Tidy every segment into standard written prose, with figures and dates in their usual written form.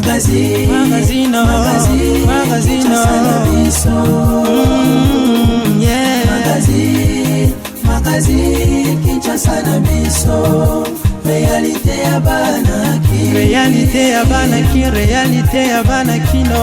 Magazine, magazine, magazine, magazine, yeah. Magazine, magazine, Kinshasa na biso. Réalité ya bana ki. Réalité ya bana ki, réalité ya bana kino.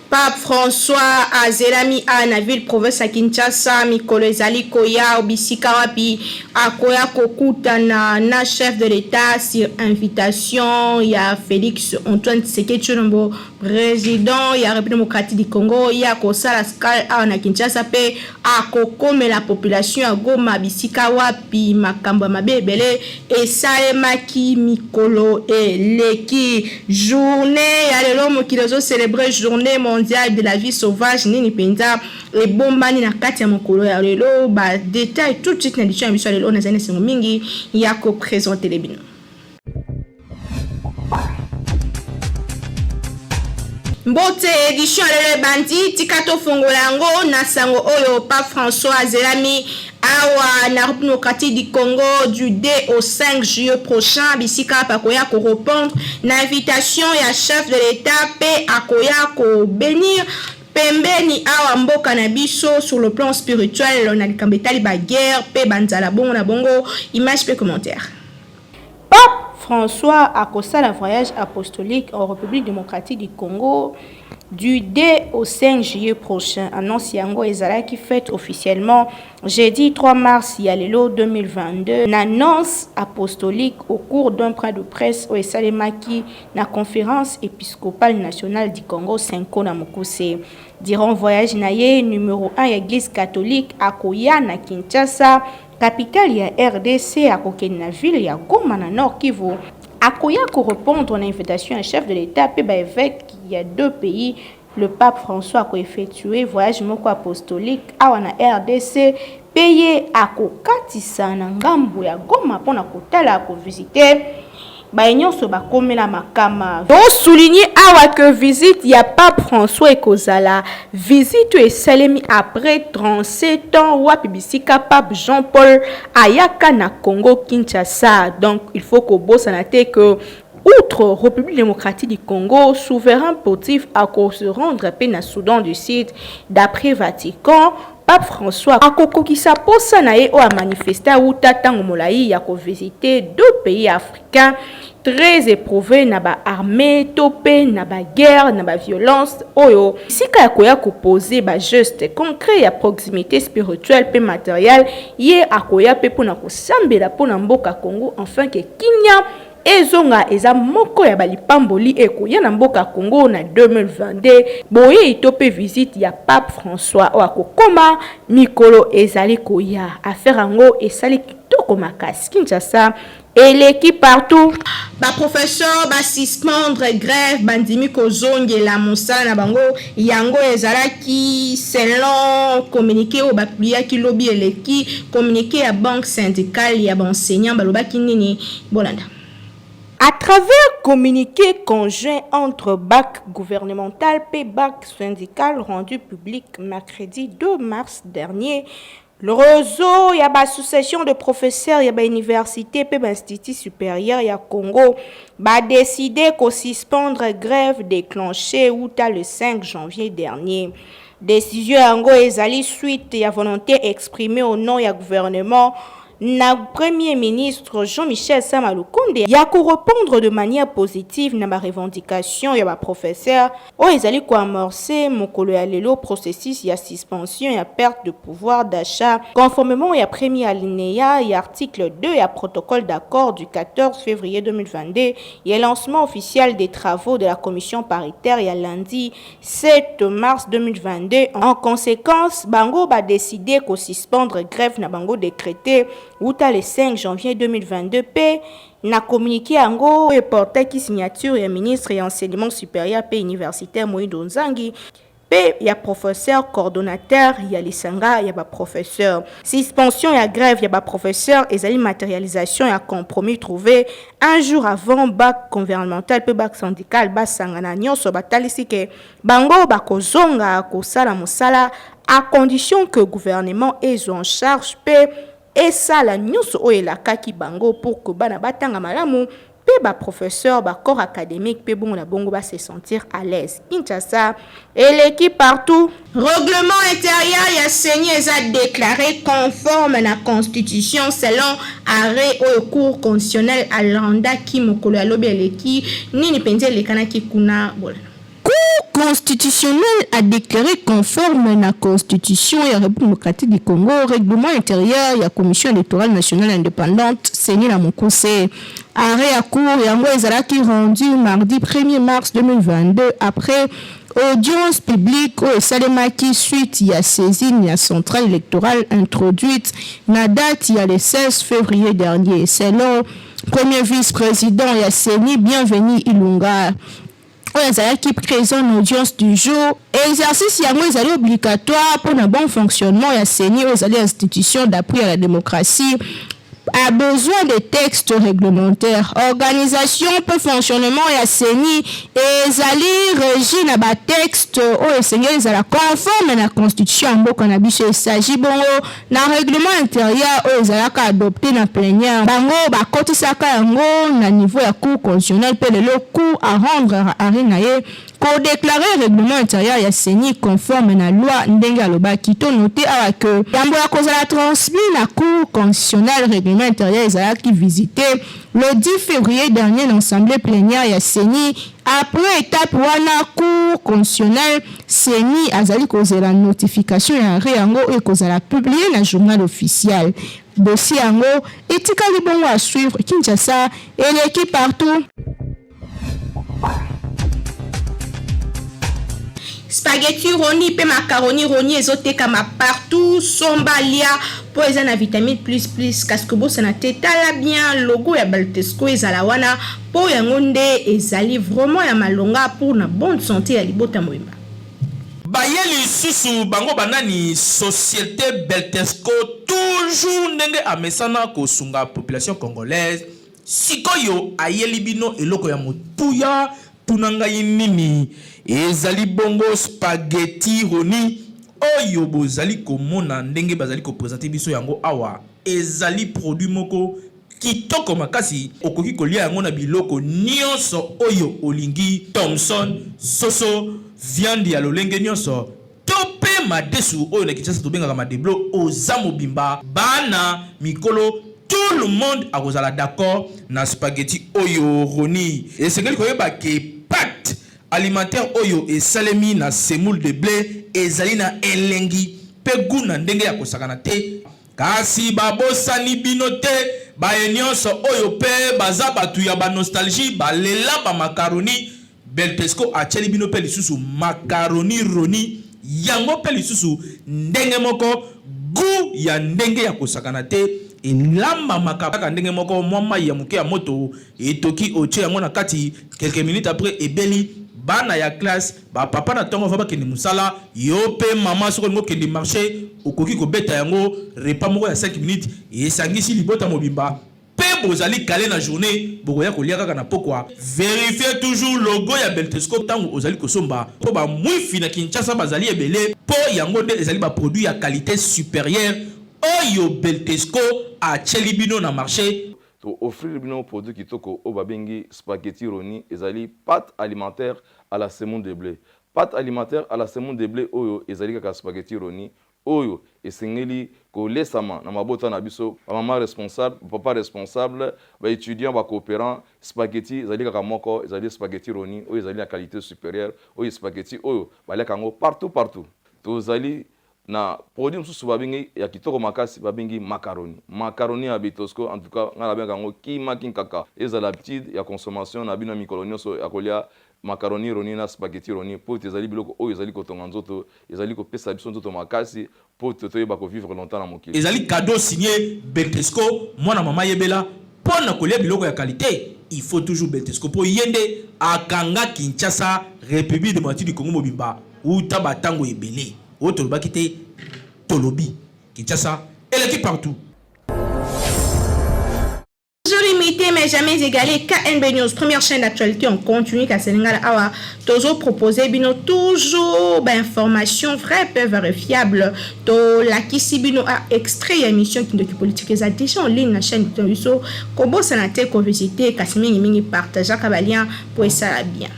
Pape François azelami a na ville province ya Kinshasa mikolo ezali koya, bisika wapi akoya kokutana na chef de l'État sur invitation ya Félix Antoine Tshisekedi Tshilombo, président ya République démocratique du Congo. Ya kosala escale awa na Kinshasa mpe akokomela population ya Goma, bisika wapi makambo ya mabe ebele esalemaki mikolo eleki. Journée ya lelo, mokili ezocélébrer Journée mondiale de la vie sauvage. Nini mpenza ebombani na kati ya mokolo ya lelo? Badétail tout de suite na édition ya biso ya lelo. Nazali na esengo mingi ya koprésenter bino. Mbote, édition ya lelo ebandi. Tika tofongola yango na sango oyo: Pape François azelami awa na République démocratique du Congo du 2 au 5 juillet prochain, bisika akoya korépondre na invitation ya chef de l'État mpe akoya kobénir pembeni awa mboka na biso sur le plan spirituel na likambo etali baguerre mpe banzala bongo na bongo. Image mpe commentaire. Pape François akosala voyage apostolique en République démocratique du Congo du 2 au 5 juillet prochain. Annonce yango ezalaki faite officiellement jeudi 3 mars ya lelo 2022 na nonce apostolique au cours d'un point de presse oyo esalemaki na Conférence épiscopale nationale du Congo, CENCO na mokuse. Durant voyage na ye, numéro 1 ya Église catholique akoya na Kinshasa, capitale ya RDC, akokende na ville ya Goma na Nord Kivu, akoya korépondre na invitation ya chef de l'État mpe baévêque ya deux pays. Le pape François akoeffectue voyage moko apostolique awa na RDC mpe ye akokatisa na ngambo ya Goma mpona kotala, kovisiter baye nyonso bakomela makama. Tosouligne awa ke visite ya pape François ekozala visite oyo esalemi après 37 ans wapi bisika pape Jean Paul ayaka na Congo Kinshasa. Donc il faut kobosana te ke outre République démocratique du Congo, souverain pontife se rendre mpe na Soudan du Sud. D'après Vatican, Pape François akokokisa posa na ye oyo amanifeste awuta ntango molai ya kovisiter deux pays africains très éprouvé na baarmée to mpe na baguerre, na baviolence, oyo esika ya koya koposer bageste concret ya proximité spirituelle mpe matérielle. Ye akoya mpe mpona kosambela mpona mboka Congo enfin ke kimia ezonga. Eza moko ya balipamboli ekoya na mboka Congo na 2022, boyei to mpe visite ya pape François oyo akokoma mikolo ezali koya. Affaire yango esali kitoko makasi, Kinshasa eleki partout. Baprofesseur basuspendre grève, bandimi kozongela mosala na bango. Yango ezalaki selon communiqué oyo bapubliaki lobi eleki, communiqué ya banque syndicale ya baenseignant. Balobaki nini? Bolanda. À travers communiqué conjoint entre BAC gouvernemental et BAC syndical rendu public mercredi 2 mars dernier, le réseau ya association de professeurs ya université pe institut supérieur ya Congo ba décidé ko suspendre grève déclenchée uta le 5 janvier dernier. Décision yango ezali suite ya volonté exprimée au nom ya gouvernement na Premier ministre Jean-Michel Sama Lukonde ya korépondre de manière positive na barevendication ya baprofesseur oyo ezali koamorcer mokolo ya lelo processus ya suspension ya perte de pouvoir d'achat, conformément ya premier alinéa ya article 2 ya protocole d'accord du 14 février 2022 ya lancement officiel des travaux de la commission paritaire ya lundi 7 mars 2022. En conséquence, bango badécider kosuspendre grève na bango décrété wuta le 5 janvier 2022. Mpe na communiqué yango eportaki signature ya ministre ya Enseignement supérieur mpe universitaire Moindo Nzangi mpe ya professeur coordonnateur ya lisanga ya baprofesseur, suspension ya grève ya baprofesseur ezali matérialisation ya compromis trouvé un jour avant bac gouvernemental mpe bac syndical basangana. Nyonso batalisi ke bango bakozonga kosala mosala à condition que gouvernement ezwa en charge mpe esala nyonso oyo elakaki bango pour ke bana batanga malamu mpe mpe ba professeurs, ba corps académique mpe bongo na bongo ba se sentir à l'aise. Kinshasa eleki partout. Règlement intérieur ya CENI eza déclaré conforme na constitution selon arrêt oyo Cour constitutionnelle alandaki mokolo ya lobi eleki. Nini mpenza elekanaki kuna? Bolana. Cour constitutionnelle a déclaré conforme na constitution ya République démocratique du Congo règlement intérieur ya Commission électorale nationale indépendante, CENI na mokuse. Arrêt ya cour yango ezalaki rendu mardi 1er mars 2022 après audience publique oyo esalemaki suite ya saisine ya centrale électorale introduite na date ya le 16 février dernier. Selon premier vice-président ya CENI, Bienvenu Ilunga, oyo azalaki présent na audience du jour, exercice yango ezali obligatoire mpona bon fonctionnement ya CENI, oyo ezali institution d'appui à la démocratie, a besoin de textes réglementaires. Organisation mpe fonctionnement ya CENI ezali régi na batexte oyo esengeli ezala conforme na constitution ya mboka na biso. Esagi bongo na règlement intérieur oyo ezalaka adopté na plénière. Bango bakotisaka yango na niveau ya Cour constitutionnelle, mpe lelo cour arendre arrêt na ye kodéclarer règlement intérieur ya CENI conforme na loi. Ndenge alobaki, tonoter awa ke yambo ya kozala transmis na Cour constitutionnelle, règlement intérieur ezalaki visité le 10 février dernier na assemblée plénière ya CENI. Après étape wana, Cour constitutionnelle, CENI azali kozela notification ya arrêt yango oyo ekozala publié na journal officiel. Dossier yango etikali bongo à suivre. Kinshasa eleki partout. Spaghetti Roni mpe macaroni Roni ezotekama partout. Somba, lia mpo eza na vitamine plus plus. Kasi kobosana te, tala bien logo ya Baltesco ezala wana, mpo yango nde ezali vraiment ya malonga pour na bonne santé ya libota mobimba. Baye lisusu bango banani? Société Beltesco, toujours ndenge amesana kosunga population congolaise. Sikoyo ayeli bino eloko ya motuya. Tuna ngai nini ezali bongo. Spaghetti Roni oyo bozali komona ndenge bazali koprésenter biso yango awa, ezali produit moko kitoko makasi. Okoki kolia yango na biloko nyonso oyo olingi: thomson, soso, viande ya lolenge nyonso, to mpe madesu oyo na Kinshasa tobengaka madeblo. Oza mobimba, bana, mikolo, tout le monde akozala d'accord na spaghetti oyo Roni. Esengeli koyeba ke pâte alimentaire oyo esalemi na semoule de blé ezali na elengi mpe goût na ndenge ya kosakana te. Kasi babosani bino te, baye nyonso oyo mpe baza bato ya banostalgie, balela bamakaroni. Beltesco atieli bino mpe lisusu makaroni Roni. Yango mpe lisusu ndenge moko, goût ya ndenge ya kosakana te. Elambamaka kaka ndenge moko: mwa mai ya moke ya moto etoki, otie yango na kati, quelques minutes après ebeli. Bana ya classe, bapapa na ntongo va bakende mosala, yo mpe mama soki olingi okende marché, okoki kobeta yango repas moko ya 5 minutes, esangisi libota mobimba mpe bozali kale na journée, bokoya kolia kaka na pokwa. Vérifie toujours logo ya Beltesco ntango ozali kosomba, mpo bamwifi na Kinshasa bazali ebele, mpo yango nde ezali baproduit ya qualité supérieure oyo Beltesco atieli bino na marché. Tooffrir bino produit kitoko oyo babengi spaghetti Roni. Ezali pâte alimentaire à la semoule de blé. Pâte alimentaire à la semoule de blé oyo ezali kaka spaghetti Roni oyo esengeli kolesama na mabota na biso, bamama responsable, bapapa responsable, baétudiant, bacoopérant. Spaghetti ezali kaka moko, ezali spaghetti Roni oyo ezali na qualité supérieure, oyo spaghetti oyo baliaka yango partout partout. Tozali na produit mosusu babengi ya kitoko makasi, babengi macaroni. Macaroni ya Bitosco, en tout cas ngai nabengaka yango kimaki nkaka. Ezala habitude ya consommation na bino ya mikolo nyonso ya kolia macaroni Roni na spaghetti Roni, mpo ete ezali biloko oyo ezali kotonga nzoto, ezali kopesa biso nzoto makasi, mpo te toyeba kovivre longtemps na mokili. Ezali cadeau signé Beltesco. Mwana mama, yebela, mpo na kolia biloko ya qualité, il faut toujours Beltesco, mpo ye nde akanga Kinshasa, République démocratique du Congo mobimba uta batango ebele. Oyo tolobaki te, tolobi Kinshasa eleki partout. Bonjour. Imité mais jamais égalé, KNB News, première chaîne d'actualité en continu kasi lingala awa tozo proposer bino toujours ba information vraie pe verifiable. Tolakisi bino a extrait ya émission Kindoki Politique eza déjà en ligne na chaîne na biso. Kobosana te kovisiter, kasi mingi mingi partageaka ba lien po esala bien.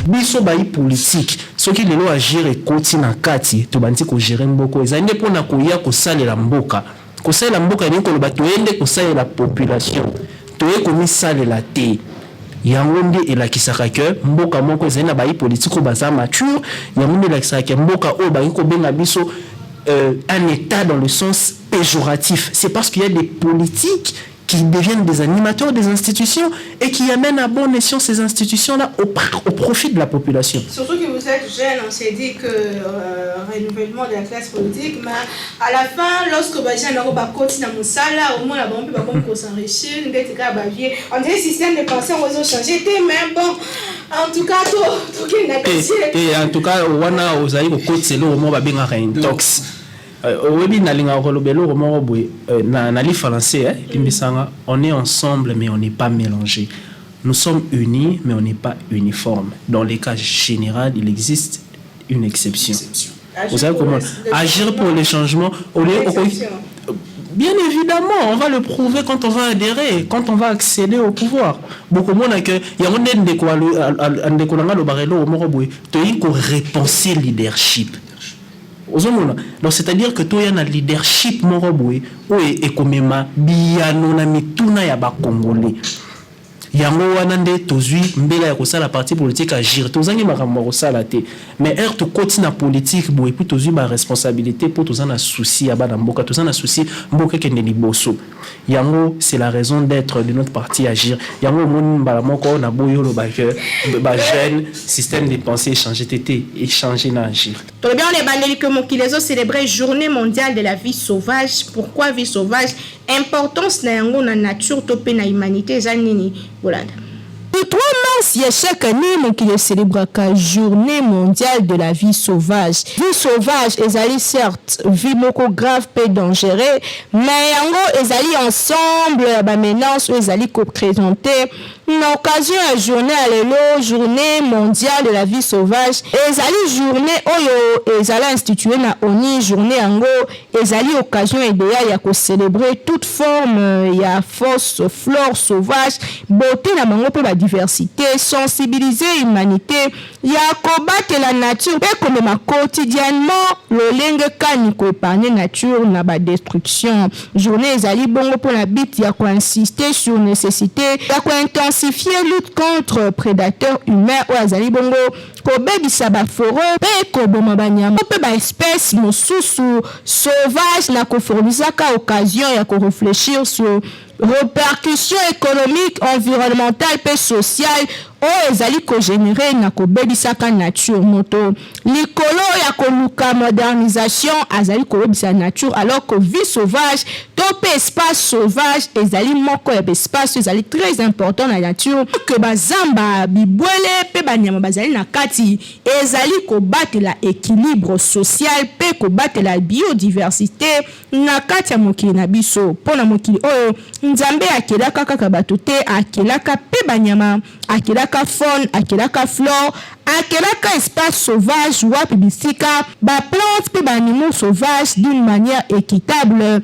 Biso bayi politique, soki lelo Agir ekoti na kati, tobandi ko gerer mboka oyo, ezali nde pona koya kosalela mboka. Kosalela mboka elingi koloba toye nde kosalela population, toye komisalela te. Yango nde elakisaka que mboka moko ezali na bayi politique oyo baza mature, yango nde elakisaka que mboka oyo bakoki kobenga biso un Etat dans le sens pejoratif, c'est parce qu'il y a des politiques qui deviennent des animateurs des institutions et qui amènent à bon escient ces institutions-là au profit de la population. Surtout que vous êtes jeune, on s'est dit que renouvellement de la classe politique, mais à la fin, lorsque les jeunes ont bakoti na mosala, au moins la bombe va comme s'enrichir, ndeti ka ba vie. On dirait système de pensée on va changer, mais bon, en tout cas, tout, tout qui n'a pas Et en tout cas, wana ozali kokotisa eloko moko babengaka intox. Oyebi nalingaka koloba eloko moko boye na lifalanse, limbisanga, on est ensemble mais on n'est pas mélangé. Nous sommes unis mais on n'est pas uniforme. Dans les cas général, il existe une exception. Exception. Agir Vous savez pour comment le agir pour les changements, au lieu, au Exception. Bien évidemment, on va le prouver quand on va adhérer, quand on va accéder au pouvoir. Beaucoup moins que il y a un ndeko ndeko nanga lobarelo moko boye, toyi ko repenser leadership. Ozomona. Donc c'est-à-dire que toya na leadership moko boye oyo ekomema biyano na mituna ya ba Congolais. Yango wana nde tozwi mbela ya kosala parti politique Agir. Tozangi makambo ya kosala te. Mais heure tokoti na politique boye, puis tozwi ba responsabilité po toza na souci ya bana mboka, toza na souci mboka ekende liboso. Yango c'est la raison d'être de notre parti Agir. Yango omoni mbala moko na boyo oloba que ba jeune système de pensée échanger te te, échanger na Agir. Tolobi on ebandeli que mokili ezo célébrer journée mondiale de la vie sauvage. Pourquoi vie sauvage? Importance na yango na nature to pe na humanité eza nini? Bolanda. Le 3 mars ya chaque année, mokili célébraka journée mondiale de la vie sauvage. Vie sauvage ezali certes vie moko grave pe dangereux, mais yango ezali ensemble ya ba menaces oyo ezali koprésenter na occasion ya journée ya lelo, journée mondiale de la vie sauvage. Ezali journée oyo ezali instituée na ONU. Journée yango ezali occasion idéale ya kocélébrer toute forme ya force flore sauvage, beauté na bango mpe ba diversité, sensibiliser humanité ya kobatela nature mpe komema quotidiennement lolenge kani koépargner nature na ba destruction. Journée ezali bongo mpona but ya koinsister sur nécessité ya kointensifier lutte contre prédateur humain oyo azali bongo kobebisa baforêt mpe koboma banyama mpe baespèce mosusu sauvage, na kofournisaka occasion ya korefléchir sur répercussions économiques, environnementales mpe sociales oyo ezali kogénérer na kobebisaka nature. Moto likolo ya koluka modernisation azali kobebisa nature, alors que vie sauvage to mpe espace sauvage ezali moko ya baespace oyo ezali très important na nature, ke bazamba, bibwele mpe banyama bazali na kati, ezali kobatela équilibre social mpe kobatela biodiversité na kati ya mokili na biso. Mpo na mokili oyo, Nzambe akelaka kaka bato te, akelaka mpe banyama, akelaka faune, akelaka flore, akelaka espace sauvage wapi bisika baplante mpe baanimaux sauvage d'une manière équitable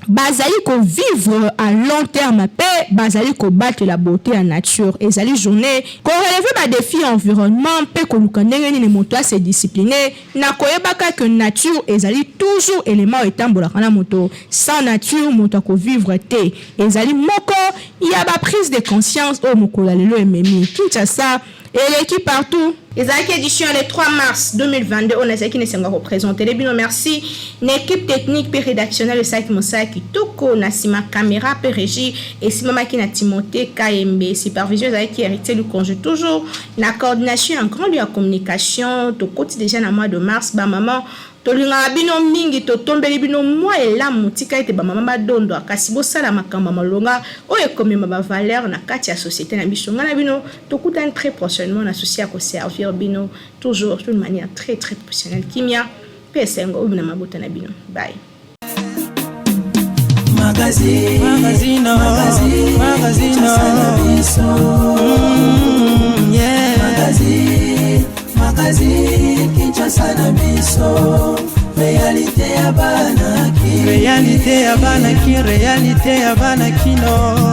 bazali kovivre à long terme mpe bazali kobatela beauté ya nature. Ezali journée korelever badéfi environnement mpe koluka ndenge nini moto ase discipline na koyebaka ke nature ezali toujours élément oyo etambolaka na moto. Sans nature, moto akovivre te. Ezali moko ya baprise de conscience oyo mokolo ya lelo ememi Kinshasa eleki partout. Ezalaki édition le 3 mars 2022 oyo nazalaki na esengo ya koprésenter bino. Merci na équipe technique mpe rédactionnelle esalaki mosala kitoko. Na nsima caméra mpe régie esimamaki na Timothée Kayembe, supervision ezalaki Héritier Lukonge, toujours na coordination ya grand lieu ya communication. Tokoti déjà na mois de mars. Bamama, tolingaka bino mingi, totombeli bino mwa elamu. Tika ete bamama badondwa, kasi bosala makambo ya malonga oyo ekomema bavaleur na kati ya société na biso. Ngai na bino tokutani très prochainement na souci ya koservir bino toujours d'une manière très très professionnelle. Kimia mpe esengo oyo na mabota na bino. Bye. Magazine, magazine, magazine, magazine, Kinshasa na biso. Yeah. Magazine, magazine, Kinshasa na biso. Réalité ya bana Kin. Réalité ya bana Kin, réalité ya bana Kino.